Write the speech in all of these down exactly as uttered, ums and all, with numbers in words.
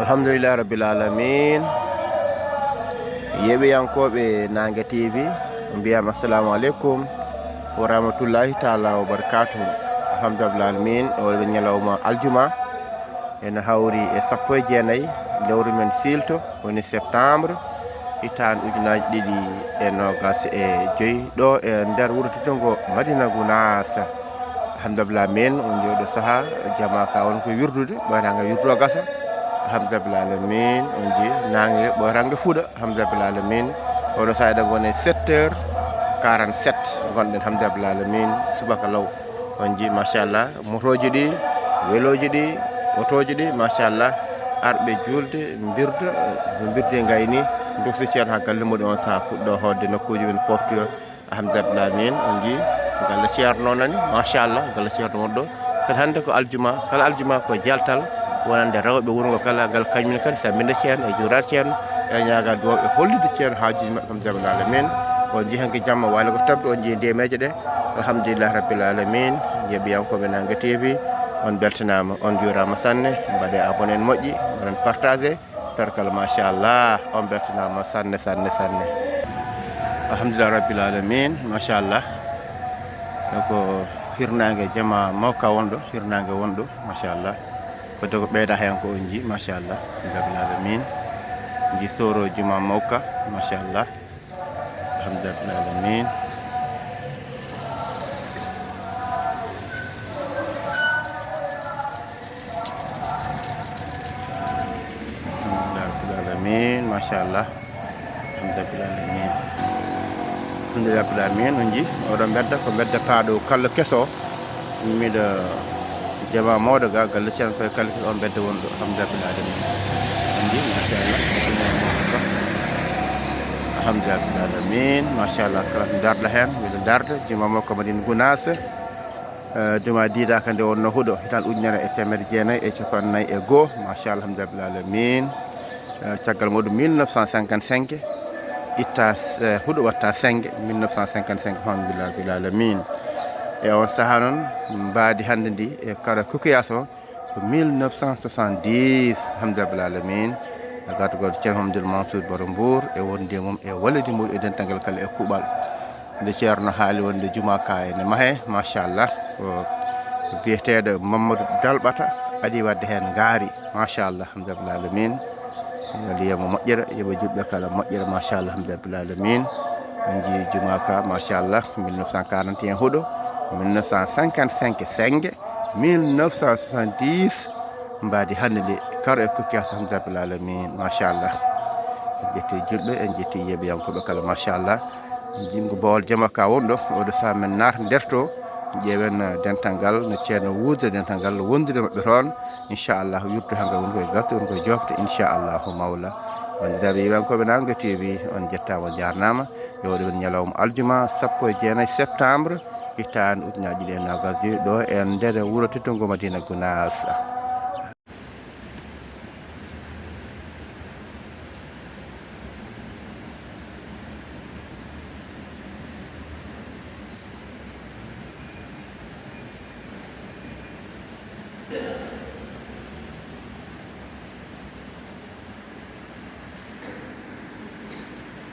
Alhamdulillahi rabbil alamin. Yeeɓiyankooɓe Naange T V, on mbiyam assalamu aleykum wa rahmatullahi taala wa barakatuhu. Alhamdulillahi alamin, o woni ñalawma aljuma, ene hawri e sappo e jeenayi lewru men siilto, woni septembre, hitaande ujunaaji ɗiɗi e noogas e joy, ɗo e nder wuro teddungo Madina Gunaas. Alhamdulillah, min on jooɗo saha jama ka won ko wirdude, ɓoyata nga wirdu o gasa. Alhamdulillah alamin, on ji nange ɓoyata nga fuɗa. Alhamdulillah alamin, oɗo saha eɗen gone sept heures quarante-sept gonɗen. Alhamdulillah alamin, subaka law. On ji machallah, motoji ɗi, weloji ɗi, otoji ɗi, machallah, arɓe julde, mbirda, mbirde gayni, dokti ceerno ha galle muɗum on saha puɗɗo hoɗde nokkuji men poftoyo. Alhamdulillah alamin, on ji galle ceerno nani, machallah, galle ceerno wonɗo. Kadi hannde ko aljuma, kala aljuma ko jaltal wonande rewɓe wuro ngo kala, ngal kañumen kadi samminde ceerno e juural ceerno, e ñaaga duwaw e hollide ceerno haajuji maɓɓe. Alhamdulillah alamin, on ji hanki jamma wali ko tabde, on ji ndemeje ɗe. Alhamdulillah rabbil alamin, yeeɓiyankooɓe Naange T V, on beltanama, on juurama sanne, mbaɗe abonné en moƴƴi, mbaɗen partagé. Tarkal, machallah, on beltanama sanne, sanne, sanne. Alhamdulillah rabbil alamin, machallah. Donc, hirnaange jama mawka wonɗo, hirnaange wonɗo, machallah. Fodde ko ɓeyda heen ko on ji, machallah, rabbil alamin. Ji soro juma mawka, machallah. Alhamdulillah alamin. Alhamdulillah alamin, machallah. Alhamdulillah alamin. Alhamdulillah alamin, on ji oɗo mbedda ko mbedda paaɗo kala keso. Miɗo jama mawɗo ga galle ceerno koye kala keso on mbedda wonɗo. Alhamdulillah alamin. On ji machallah. Alhamdulillah alamin, machallah, kala ko darɗa heen, miɗo darda juma mo ko Madina Gunaas. Eh, juma diidaka nde wonno huɗo, hitan ujunere e teemedde jeenayi e capanɗe nayi e goo, machallah, alhamdulillah alamin. Eh, caggal muɗum mille neuf cent cinquante-cinq, itta, eh, huɗo watta senge, mille neuf cent cinquante-cinq, alhamdulillah rabbil alamin. E on saha noon, mbaadi hannde ndi e kara Kukiyas o, ko mille neuf cent soixante-dix, alhamdulillah alamin. E gatugol Ceerno Hamdoul Mansour Baro Mbour, e wonde mum, e wallude mum, e dental ngal kala e kuuɓal. Nde Ceerno haali wonde juma ka ene mahe, machallah, ko biyeteeɗo Mamadou Dalɓata adi wadde heen ngaari, machallah, alhamdulillah alamin. Yo Allah yiyamo moƴƴere, yoɓe julɓe kala moƴƴere, machallah, alhamdulillah alamin. En jii juma ka, machallah, mille neuf cent quarante et un huɗo, mille neuf cent cinquante-cinq senge, mille neuf cent soixante-dix mbaadi hannde nde, karo e Kukiyas, alhamdulillah alamin, machallah. En jetti julɓe, en jetti yeeɓiyankooɓe kala, machallah. Jinngo Bawol jama ka wonɗo, oɗo saha men naata nder to, ƴeewen, eh, dental ngal, no ceerno wuurde dental ngal, wondude maɓɓe toon, inchallah, yurtu hannga woni koye garte, woni koye joofde, inchallahu mawla. Wondiraaɓe yeeɓiyankooɓe Naange T V, on jettaama, on jaarnaama. Yo waɗu men ñalawma aljuma sappo e jeenayi septembre, hitaande ujunaaji ɗiɗi e noogas e joy, ɗo e nder wuro teddungo Madina Gunaas.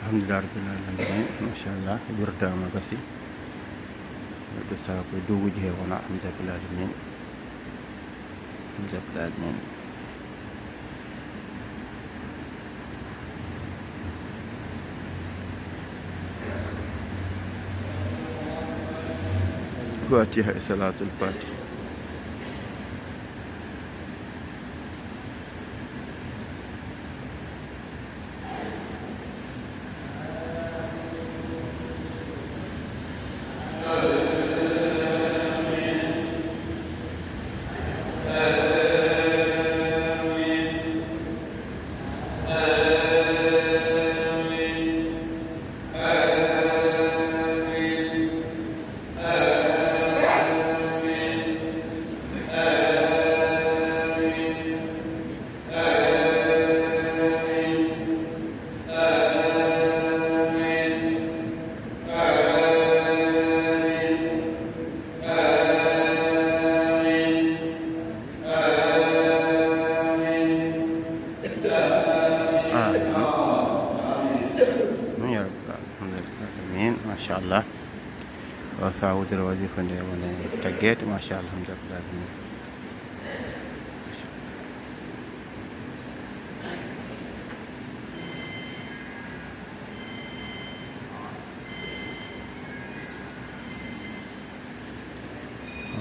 Alhamdulillah rabbil alamin, machallah, wirdaama gasi. Neɗɗo saha koye doguji he wona, alhamdulillah rabbil alamin. Alhamdulillah rabbil alamin. Fatiha e salatul fatiha. Machallah. O sa wudere wazifa nde woni taggeede, machallah, alhamdulillah.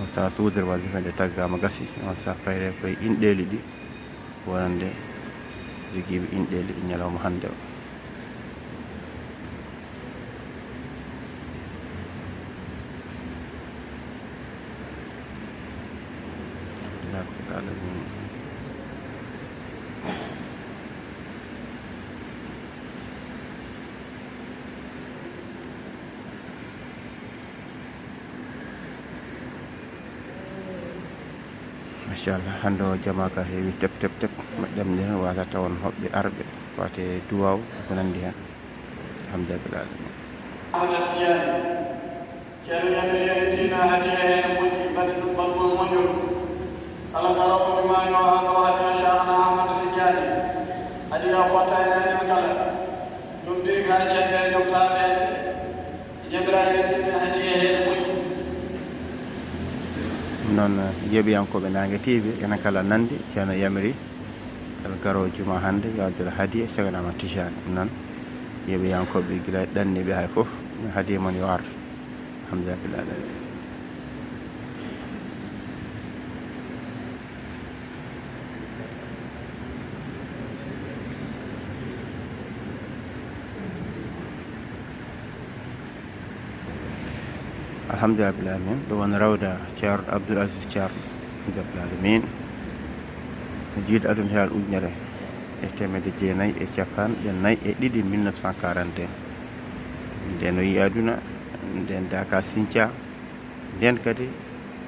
O sa suudere wazifa nde taggama gasi, on sa fayre koye inɗeeli ɗi wonande jogiiɓe inɗeeli ñalawma hannde o. Alhamdulillah rabbil alamin. Machallah, hannde o jama ka heewi tep tep tep. Moƴƴam ni heen wata tawon hoɓɓe arɓe wate duwaw ko nandi heen. Alhamdulillah rabbil alamin. Ahmada Tidiane, Ceerno Yamiri en tiina hadiya heen moƴƴi, mbaɗi ɗum balmol moƴƴol. Kala garoowo jumaa yo an o hadiya Cheikhna Ahmada Tidiane. Hadiya fotta e nani kala. Ɗum biri ka jende ñom taɓe. Noon, yeeɓiyankooɓe Naange T V, enen kala nanndi, Ceerno yamiri kala garoowo juma hannde yo addu hadiya Seeɗa Ahmad Tijaan. Noon, yeeɓiyankooɓe gila ɗanniiɓe hay fof, hadiya mon yo ar. Alhamdulillah rabbil alamin. Alhamdulillah rabbil alamin. Ɗum woni rawda Ceerno Abdoul Aziz Ceerno. Alhamdulillah rabbil alamin. Jiiɗo aduna hitaande ujunere e teemedde jeenayi e capanɗe nayi e ɗiɗi, mille neuf cent quarante-deux. Nden o yi aduna, nden daaka sinca. Nden kadi,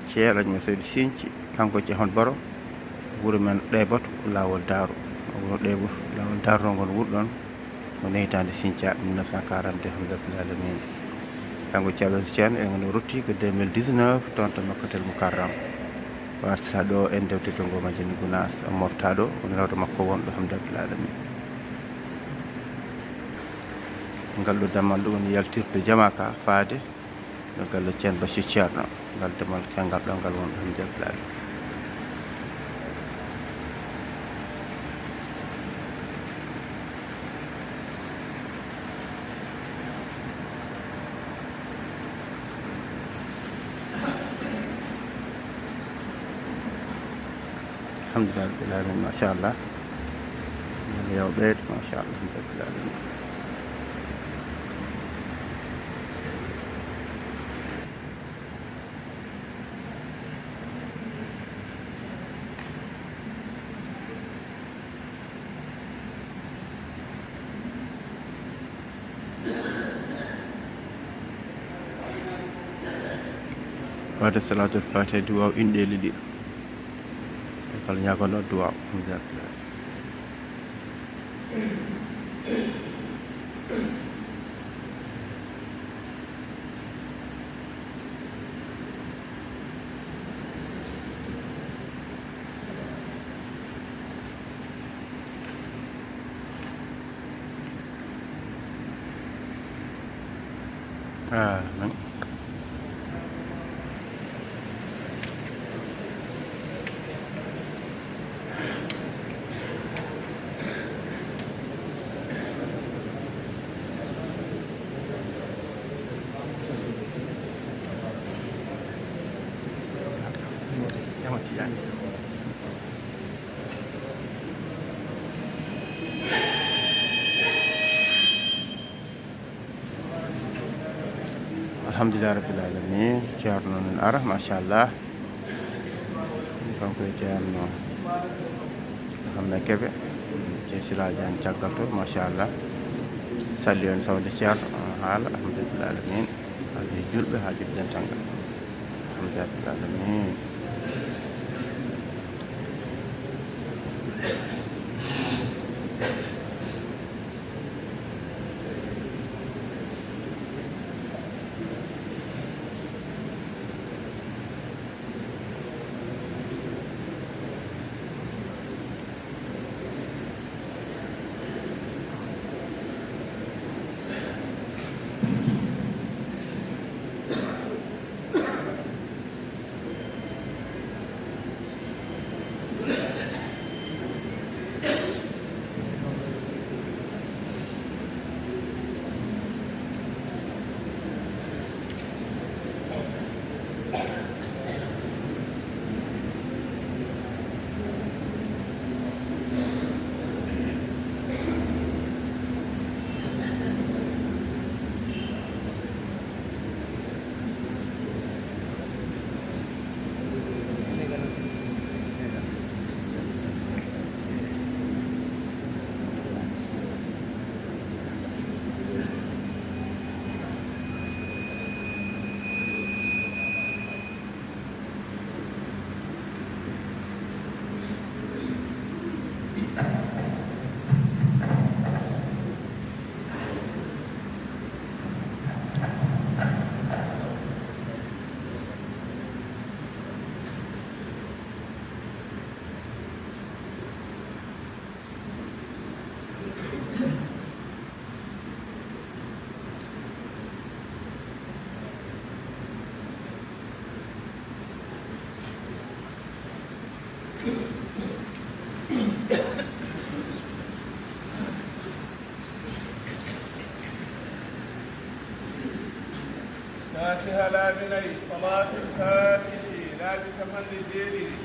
Ceerno Alhaji Masaydu Sinci, kanko Ceerno Baro, wuro men Ɗeebato, laawol Daaro. Wuro Ɗeebato, laawol Daaro, ngol wuro ɗon, o nehitaande Sinca, mille neuf cent quarante-deux, alhamdulillah rabbil alamin. Kanko Ceerno Alhaji Ceerno, en ngoni rotti ko deux mille dix-neuf, toon to Makkatel Mukarram. O artata ɗo, en dewte to Ngoma Jeni Gunaas, o mofta ɗo, woni rawda makko won ɗo, alhamdulillah rabbil alamin. Ngal ɗo dammal ɗo woni yaltirde jama ka faade ɗo galle Ceerno Basiiru Ceerno, ngal damal kenngal ɗo ngal woni ɗon, alhamdulillah. Alhamdulillah rabbil alamin, machallah. Yo ɓeydo, machallah, alhamdulillah rabbil alamin. Waɗde salaatul faatiha, duwaaw inɗeeli ɗi. Kala ñaagono duwaaw. Amin. Alhamdulillah rabbil alamin. Ceerno noon ara, machallah. Kanko e Ceerno Hammet Kebe, Ceerno Siraaji Aan caggal to, machallah. Salli on sawde Ceerno, haala, alhamdulillah alamin. Haalde julɓe haa julɓe dental ngal. Alhamdulillah rabbil alamin. Fatiha laabi nayi, salaatul faatihi laabi capanɗe jeeɗiɗi.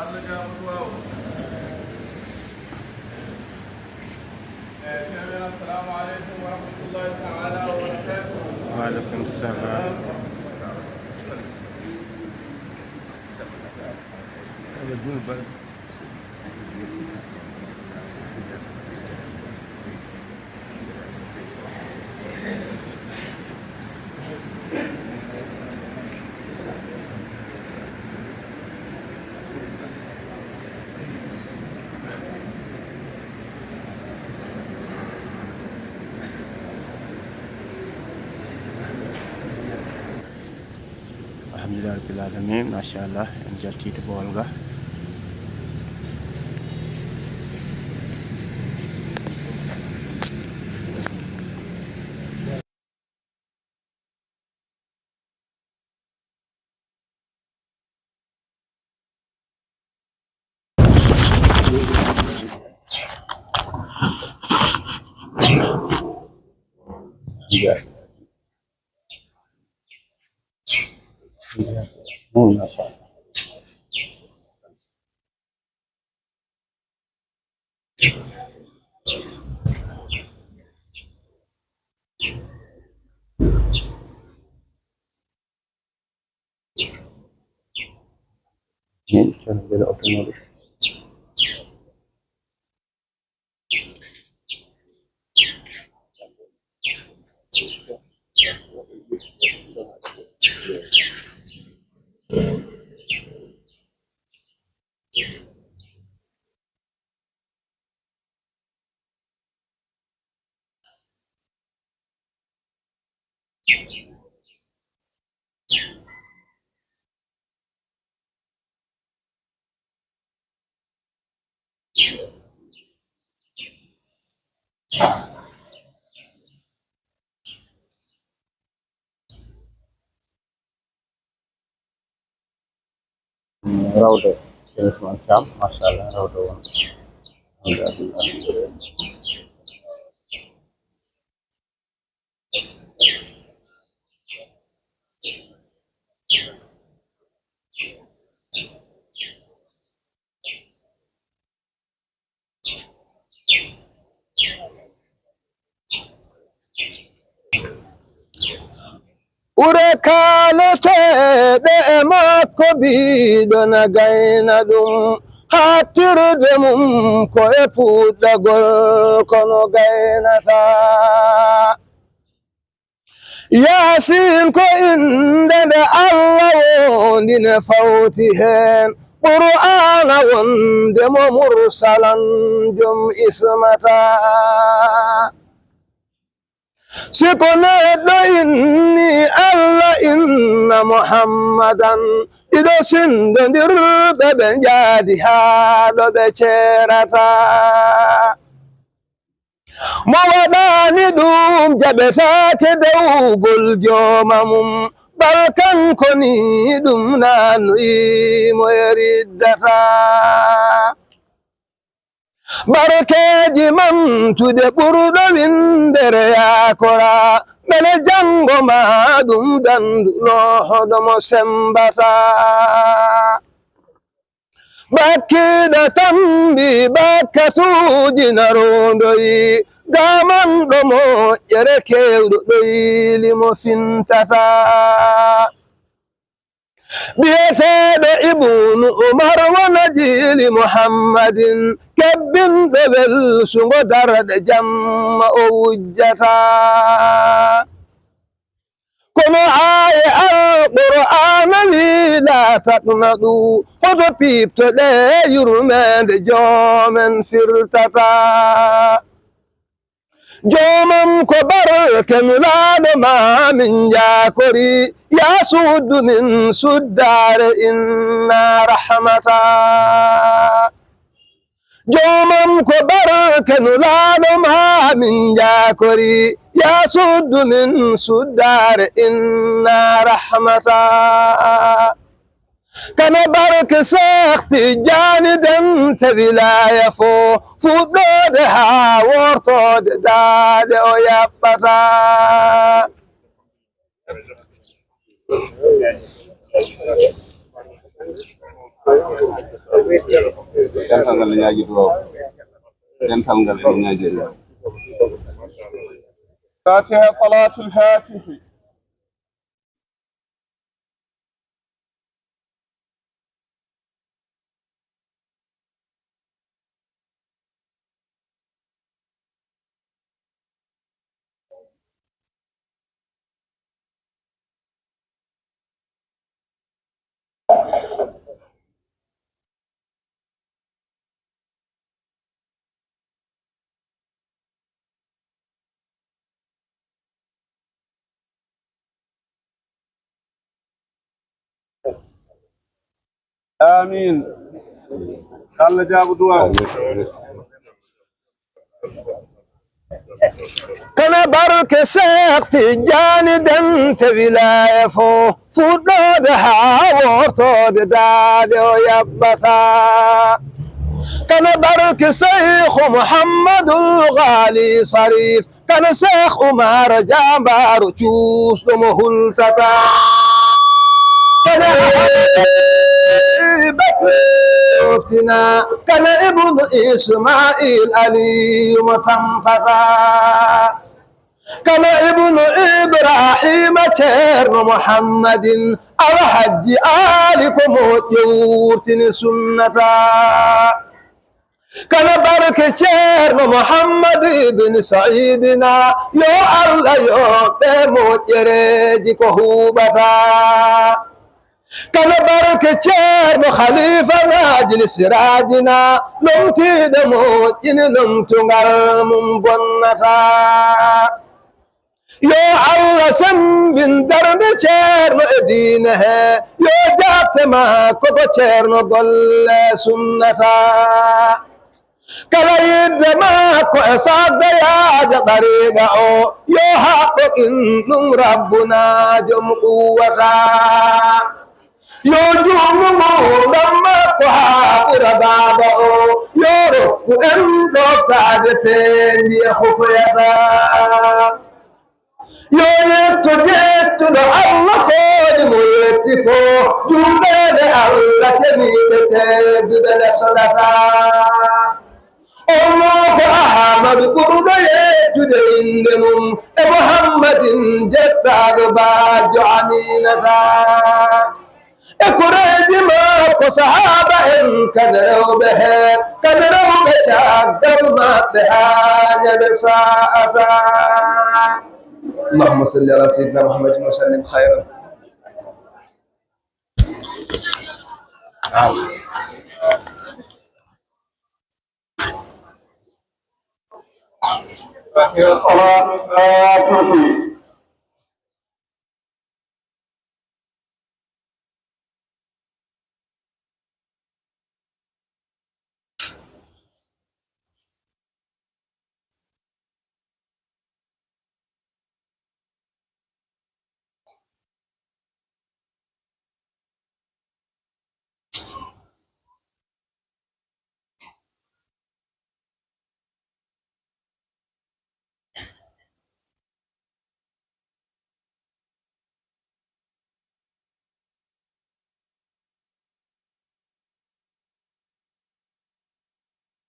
Allah jaaraama duwaawu. Eh, sehil men, assalamu aleykum wa rahmatullahi taala wa barakatuh. Wa aleykum salam. Alhamdulillahi rabbil alamin, machallah, en jaltiito boowal nga. Min coono mbele oto mawɗo. Rawde Ceerno Usmaan Caam, machallah, rawde won. Ɓure kaaleteeɗe e makko, biiɗo na gayna ɗum, haaɗtirde mum ko e puɗɗagol, kono gaynataa. Yaasin ko innde nde Allah wondi, ne fawti heen. Qur'aana wonde mo mursalan, jom ismata. Si ko neɗɗo inni Allah, inna Muhammadan, ɗiɗo sinndondirɓe ɓe njaadi haa ɗo ɓe ceerata. Mo waɗaani ɗum jaɓetaake dewgol jooma mum, bal kanko ni ɗum naannoyi mo e riddata. Barkeeji mantude ɓurɗo winndere yaakora, mbele janngo ma ɗum dandu loohoɗo mo semmbata. Bakkiiɗo tambi bakkatuuji na roondoyi, gamanɗo moƴƴere keewɗo ɗoyli mo fintata. Biyeteeɗo Ibnu Umar wona jiili Muhammadin, kebbinɗo welsungo darɗe jamma o wujjata. Kono aaye Alqur'aana wi, "Laa taqnatu, hoto piiptoɗe yurmeende joomen firtata." Joomam ko barke nulaaɗo ma min njaakori, yaa suddu min suddaare inna rahmata. Joomam ko barke nulaaɗo ma min njaakori, yaa suddu min suddaare inna rahmata. Kana barke Seex Tijjaani dente wilaaya fo, fuɗɗoode haa wortoode daaɗe o yaɓɓata. Dental ngal ene ñaagi duwaaw. Dental ngal ene ñaagi duwaaw. Fatiha, salatul fatihi. Amin. Allah jaabo duwaaw. Kana barke Seex Tijjaani, dente wilaaya fo, fuɗɗoode haa wortoode daade o yaɓɓata. Kana barke Seyku Muhammadul Gaali Sarif, kana Seex Umar jaambaaru cuusɗo mo hultata. Kana Bakr Oftina, kana Ibnu Ismail Aliyu mo tampata. Kana Ibnu Ibrahima Ceerno Muhammadin Alhajji Ali ko moƴƴo wurtini sunnata. Kana barke Ceerno Muhammad ibn Saidina, yo Allah yoɓ ɓe moƴƴereeji ko huuɓata. Kana barke Ceerno Khalifa Najil Sirajina, lomtiiɗo moƴƴini lomtungal mum bonnata. Yo Allah semmbin darnde Ceerno e diine he, yo jaaɓte makko ko Ceerno golle sunnata. Kala yidde makko e saagda yaaja ɗariiɗa o, yo haɓɓo in ɗum Rabbuna jom quwwata. Yo juutnu nguurndam makko haa ɓura baaba o, yo rokku en ɗoftaade peendi e hufoyata. Yo yetto jettuɗo Allah fooli mo yetti fo, juuɗeele Allah ceniiɗe tedduɗe lesodata. On mo ko Ahamadu ɓurɗo yettude innde mum, e Muhammadin jettaaɗo bajjo Aminata. E koreeji makko sahaaba en, kadi rewɓe heen, kadi rewɓe caggal maɓɓe haa ñande sa'ata. اللهم صل على سيدنا محمد وسلم خيرا.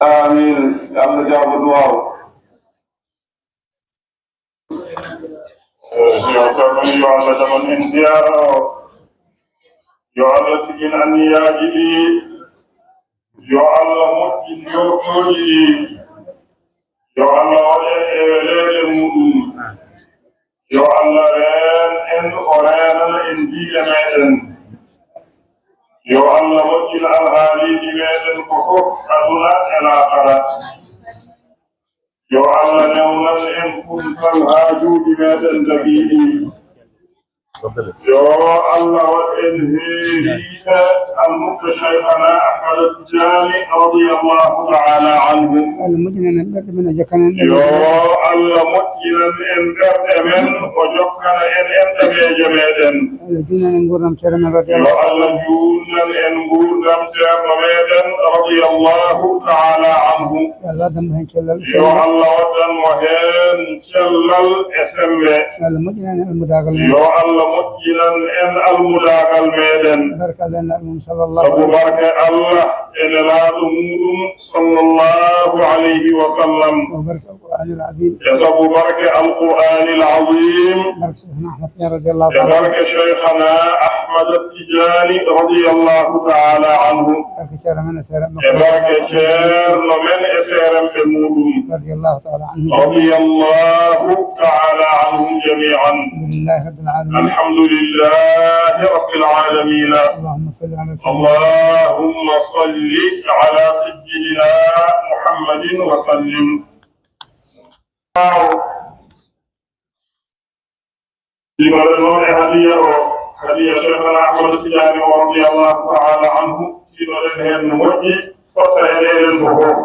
Amin. Yo Allah jaabo duwaaw. Eh, yo Allah damon en ziyaara o. Yo Allah tigin anniyaaji ɗi. Yo Allah moƴƴin jortooji ɗi. Yo Allah waɗ en e weleede muɗum. Yo Allah reen en, o reenana en diine meeɗen. Yo Allah moƴƴin alhaaliiji meeɗen ko fof, aduna e laakara. Yo Allah newnan en kumtal haajuuji meeɗen dagiiɗi. Yo Allah waɗ en heeriiɓe almuɓɓe Cheikhana Ahmad Tijani radiyallahu ta'ala anhu. Allah moƴƴinan en ɓerɗe men, o jokkana en ɗe. Yo Allah moƴƴinan en ɓerɗe men, o jokkana en enɗameeje meeɗen. Allah juutnan en nguurndam Ceerno men radiyallahu ta'ala anhu. Yo Allah juutnan en nguurndam Ceerno meeɗen radiyallahu ta'ala anhu. Yo Allah waɗan mo heen cellal e semmbe. Yo Allah waɗan mo heen cellal e semmbe. Yo Allah moƴƴinan en almudaagal meeɗen. Yo Allah moƴƴinan en almudaagal meeɗen. Barka Allah en almum. Sabu barke Allah e Nelaaɗo muuɗum, sallallahu alayhi wa sallam. Sabu barke Alqur'aanil Aziim. E sabu barke Alqur'aanil Aziim. Barke Cheikhna Ahmad Tidiane radiyallahu ta'ala anhu. E barke Cheikhna Ahmad Tidiane radiyallahu ta'ala anhu. E barke Ceerno men e seerenɓe muuɗum. Radiyallahu ta'ala anhum jami'an. Alhamdulillahi rabbil alamin. Alhamdulillahi rabbil alamin. Allahumma salli ala sayyidina. Allahumma salli ala sayyidina Muhammadin wa sallim. Ɗiɗoɗen noon e hadiya o, hadiya Cheikhna Ahmad Tidiane o radiyallahu ta'ala anhu, ɗiɗoɗen heen no moƴƴi, fotta e leyɗen ko fof.